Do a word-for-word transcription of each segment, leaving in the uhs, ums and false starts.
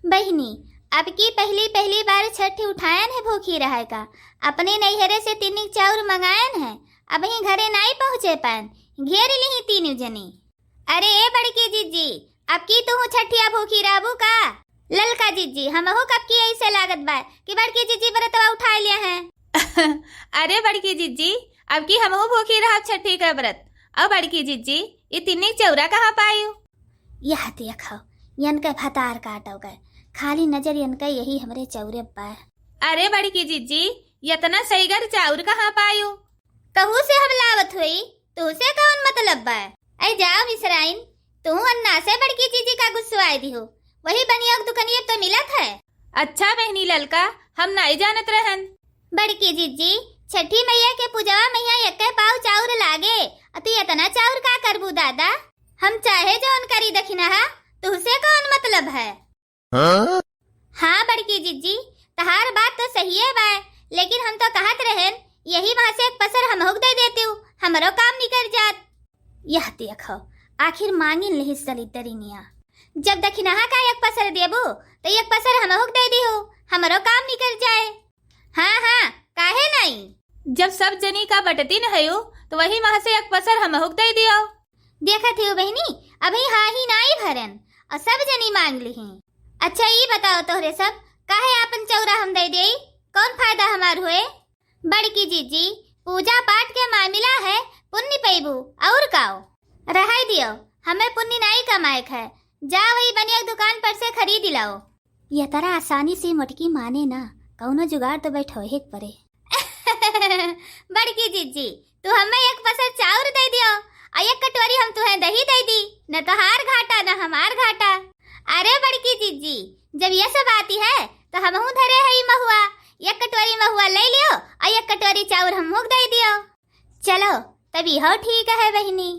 बहिनी, अब की पहली, पहली बार छठी उठायन है भूखी रहे का। अपने नैहरे से तीनी चाउर मंगायन है, अबहीं घरे नाई पहुँचे पायन, घेर लिही तीनों जनी। अरे ए बड़की जिज्जी, अब की तुहू छठिया भूखी रहबू का? ललका जिज्जी, हमहू कब की ऐसे लागत बा कि बड़की जिज्जी व्रतवा उठाए लिया है। अरे बड़की जिज्जी, अब की हमहू भूखी रहब छठी का व्रत। अब बड़की जिज्जी, ई तीनी चौरा कहाँ पायू? यह देखो, यनके भतार काटो गए, खाली नजर यनके यही हमरे चौरे बा। अरे बड़की जिज्जी, यतना सईगर चाउर कहाँ पायू? कहू से हम लावत हुई, तुहसे कौन मतलब बा? ऐ जाओ मिसराइन, तू अन्ना से बड़की जिज्जी का गुस्सवाए दिहो, वही बनिया के दुकनिया तो मिलत है। अच्छा बहिनी ललका, हम नाई जानत रहन। बड़की जिज्जी, छठी मैया के पूजवा मैया एक्के पाव चाउर लागे, अ तू इतना चाउर का करबू दादा? हम चाहे जौन करी दखिनहा, तुहसे कौन मतलब है? हाँ? हाँ बड़की जिज्जी, तहार बात तो सहिए बा, लेकिन हम तो कहत रहेन, यही वहाँ से एक पसर हमहुक दे देतिउ, हमरो काम निकर जात। यह देखो, आखिर मांगिन लिहिस दलिद्दरिनिया। जब दखिनहा का एक पसर देबू, तो एक पसर हमहुक दे दिहु, हमरो काम निकर जाए। हाँ, हाँ, काहे नाई? जब सब जनी का बटतिन हयो, तो वही वहाँ से एक पसर हमहुक दे दियो। देखत हियो बहिनी, अभी हाँ ही नाई भरन, और सब जनी मांग लिही। अच्छा, ई बताओ तोहरे सब, काहे आपन चौरा हम दे देई? कौन फायदा हमार होए? बड़की जिज्जी, पूजा पाठ के मामिला है, पुण्य पैबू, और काओ? रहाई दियो, हमें पुण्य नाई कमाए है। जा वही बनिया के दुकान पर से खरीद लाओ। यह तरह आसानी से मोटकी माने ना, कौनो जुगाड़ तो बैठो एक परे। बड़की जिज्जी, तू हमें एक पसर चाउर दे दियो, और एक कटोरी हम तुहें दही दे दी, न तोहार घाटा, न हमार घाटा। अरे बड़की जिज्जी, जब यह सब आती है, तो हमहू धरे है ई महुआ, एक कटोरी महुआ ले लियो, और एक कटोरी चाउर हमहू के दे दियो। चलो, तब इहो ठीक है बहिनी।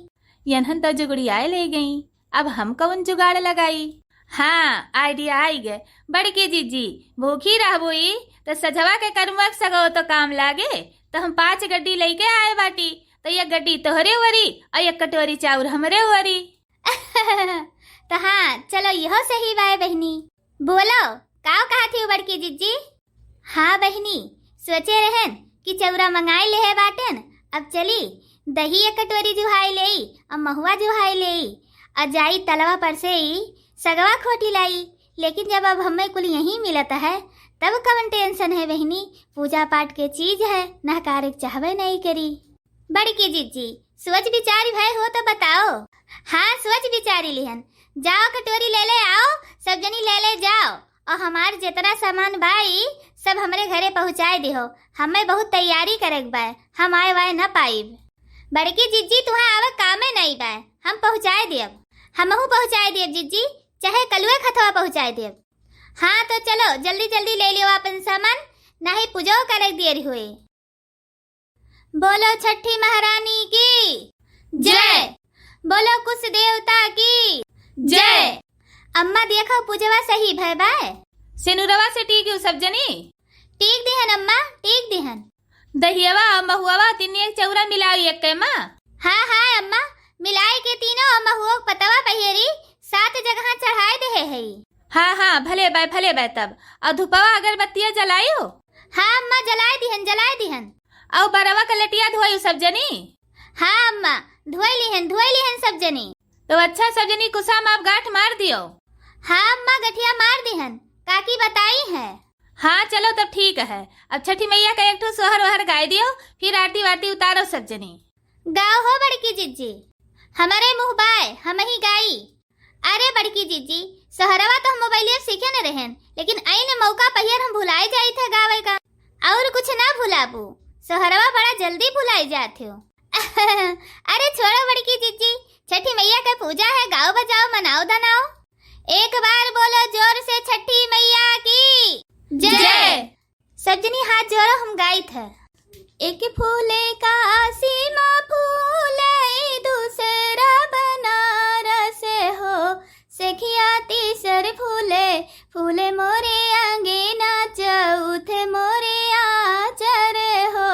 यनहन तो जुगड़ियाए ले गई, अब हम कौन जुगाड़ लगाई? हाँ, idea आई गए। बड़की जिज्जी, भूखी रहबोई, तो सझवा के करमुआ के सगो तो काम लागे, तो हम पाँच गड्डी लेके आए बाटी, तो एक गड्डी तोहरे ओरी, और एक कटोरी चाउर हमरे ओरी। तो हाँ, चलो, इहो सही बाय बहिनी। बोलो, काव कहत हिउ बड़की जिज्जी? हाँ बहिनी, सोचे रहन कि चौरा मंगाई लेहे बाटेन, अब चली दही एक कटोरी जुहाई लेई, अब महुआ जुहाई लेई, और जाई तलवा पर से ई सगवा खोटी लाई। लेकिन जब अब हमें कुल यहीं मिलत है, तब कवन tension है बहिनी, पूजा पाठ के चीज है, नहकारे के चाहबे नहीं करी। बड़की जिज्जी, सोच विचार भय हो तो बताओ। हाँ, सोच विचारी लिहन। जाओ, कटोरी ले ले आओ, सब जनी ले ले जाओ। और हमार जितना सामान बाई, सब हमरे घरे पहुँचाए दिहो। हमें बहुत तैयारी करे के बाय, हम आए वाए न पाइब। बड़की जिज्जी, तुहाँ आवे कामे नहीं बाय, हम पहुँचाए देब। हमहू पहुँचाए देब जिज्जी, चाहे कलुए खतवा पहुँचाए देब। हाँ, तो चलो, जल्दी जल्दी ले लियो अपन सामान, नाही पूजो करे के देरी होए। बोलो छठी महारानी की जय। जय। बोलो कुछ देवता की जय। जय। अम्मा, देखो, पूजवा सही भय बाय। सेनुरवा से टीक यू सब जनी? टीक दिहन अम्मा, टीक दिहन। दहियवा, महुआवा, तिन्नी एक चौरा मिलाओ एक के माँ। हाँ, हाँ अम्मा, मिलाए के तीनों महुओ के पतवा बहियरी सात जगह चढ़ाए देहे हई। हाँ, हाँ, भले बाय, भले बाय तब। और धुपवा अगरबत्तिया जलायो? हाँ अम्मा, जलाए दिहन, जलाए दिहन। और बरवा के लटिया धोयू सब जनी? हाँ अम्मा, धोए लिहन, धोए लिहन सब जनी। तो अच्छा सब जनी कुसा माप गांठ मार दियो। हाँ अम्मा, गठिया मार दिहन, काकी बताई है। हाँ चलो तब ठीक है, अब छठी मैया का एक ठो सोहर वहर गाय दियो, फिर आरती वारती उतारो सब जनी। गाओ हो बड़की जिज्जी, हमरे मुँह बाय, हमही गाई। अरे बड़की जिज्जी, सोहरवा तो हम मोबाइलिया सीखे न रहेन, लेकिन ऐन मौका पहियर हम भुलाए जाई थे गावे का। और कुछ ना भुलाबू, सोहरवा बड़ा जल्दी भुलाए जात हो। अरे छोड़ो बड़की जिज्जी, छठी मैया के पूजा है, गाओ बजाओ, मनाओ धनाओ। एक बार बोलो जोर से छठी मैया की जय। जय। सब जनी हाथ जोड़ो, हम गाइत है। एक फूले काशी मा फूले, दूसरा बनारस हो। सेखिया तीसर फूले, फूले मोरे अंगना, चौथे मोरे आचर हो।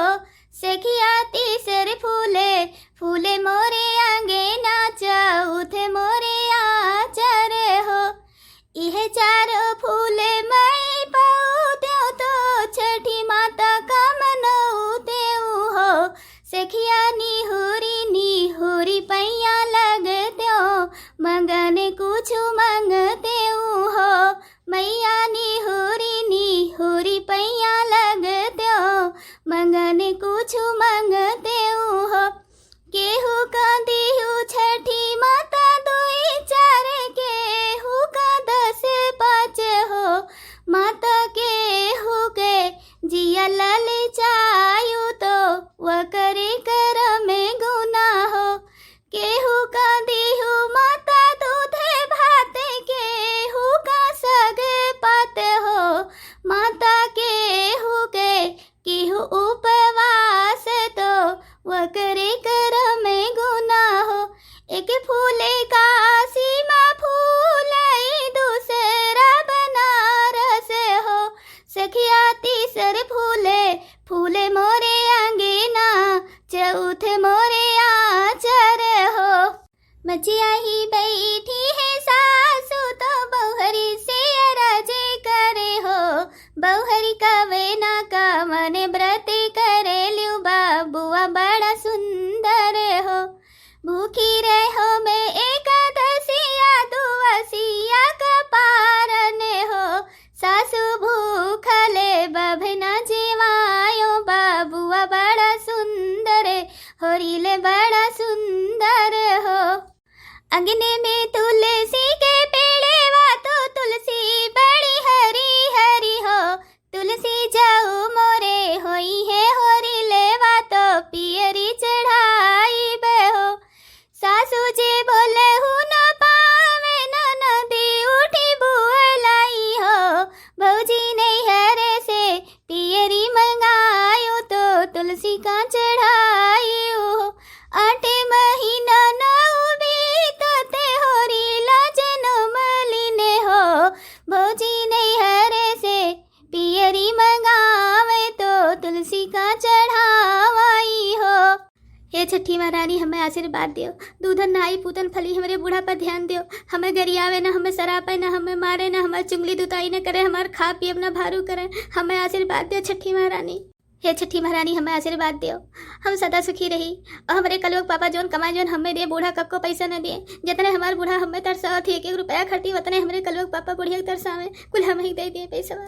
सेखिया तीसर फूले, फूले मोरे अंगना, चौथे मोरे आचर हो। इहे चारों फूल बहुरी कवे ना कवन व्रत करेल्यू बबुआ बड़ा सुंदर हो। भूखी रहो में एकादशिया दुआसिया का पारन हो। सासू भूखले बभना जेवायो बबुआ बड़ा सुंदर, होरिले बड़ा सुंदर हो। अंगने में तुलसी के पेड़ेवा तो तुलसी बड़ी हरी हरी हो। तुलसी जाऊ मोरे होई है होरिलेवा तो पियरी चढ़ाई बे हो। सासू जी बोले हूँ न पावे ननदी उठी बुअलाई हो। भौजी नैहरे से पियरी मंगायो तो तुलसी का चढ़ाई हो। आठ महीना नौ बीतते होरिला जनम लिने हो। भौजी नैहरे से पियरी मंगावे तो तुलसी का चढ़ावाई हो। हे छठी महारानी, हमें आशीर्वाद दियो। दूधन नहाई पूतन फली, हमरे बूढ़ा पर ध्यान दियो। हमें गरियावे न, हमें सरापे न, हमें मारे न, हमार चुंगली दुताई न करे, हमार खा पियब न भारू करे। हमें आशीर्वाद दियो छठी महारानी। हे छठी महारानी, हमें आशीर्वाद दियो, हम सदा सुखी रही। और हमरे कलुआ के पापा जौन कमाए, जौन हमें दिए, बूढ़ा कक्को पैसा न दिए। जितने हमार बूढ़ा हमें तरसावत ही एक एक रुपया खटी, उतने हमरे कलुआ के पापा बुढ़िया के तरसावे, कुल हम ही दे दिए पैसवा।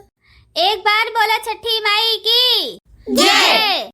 एक बार बोला छठी माई की जय।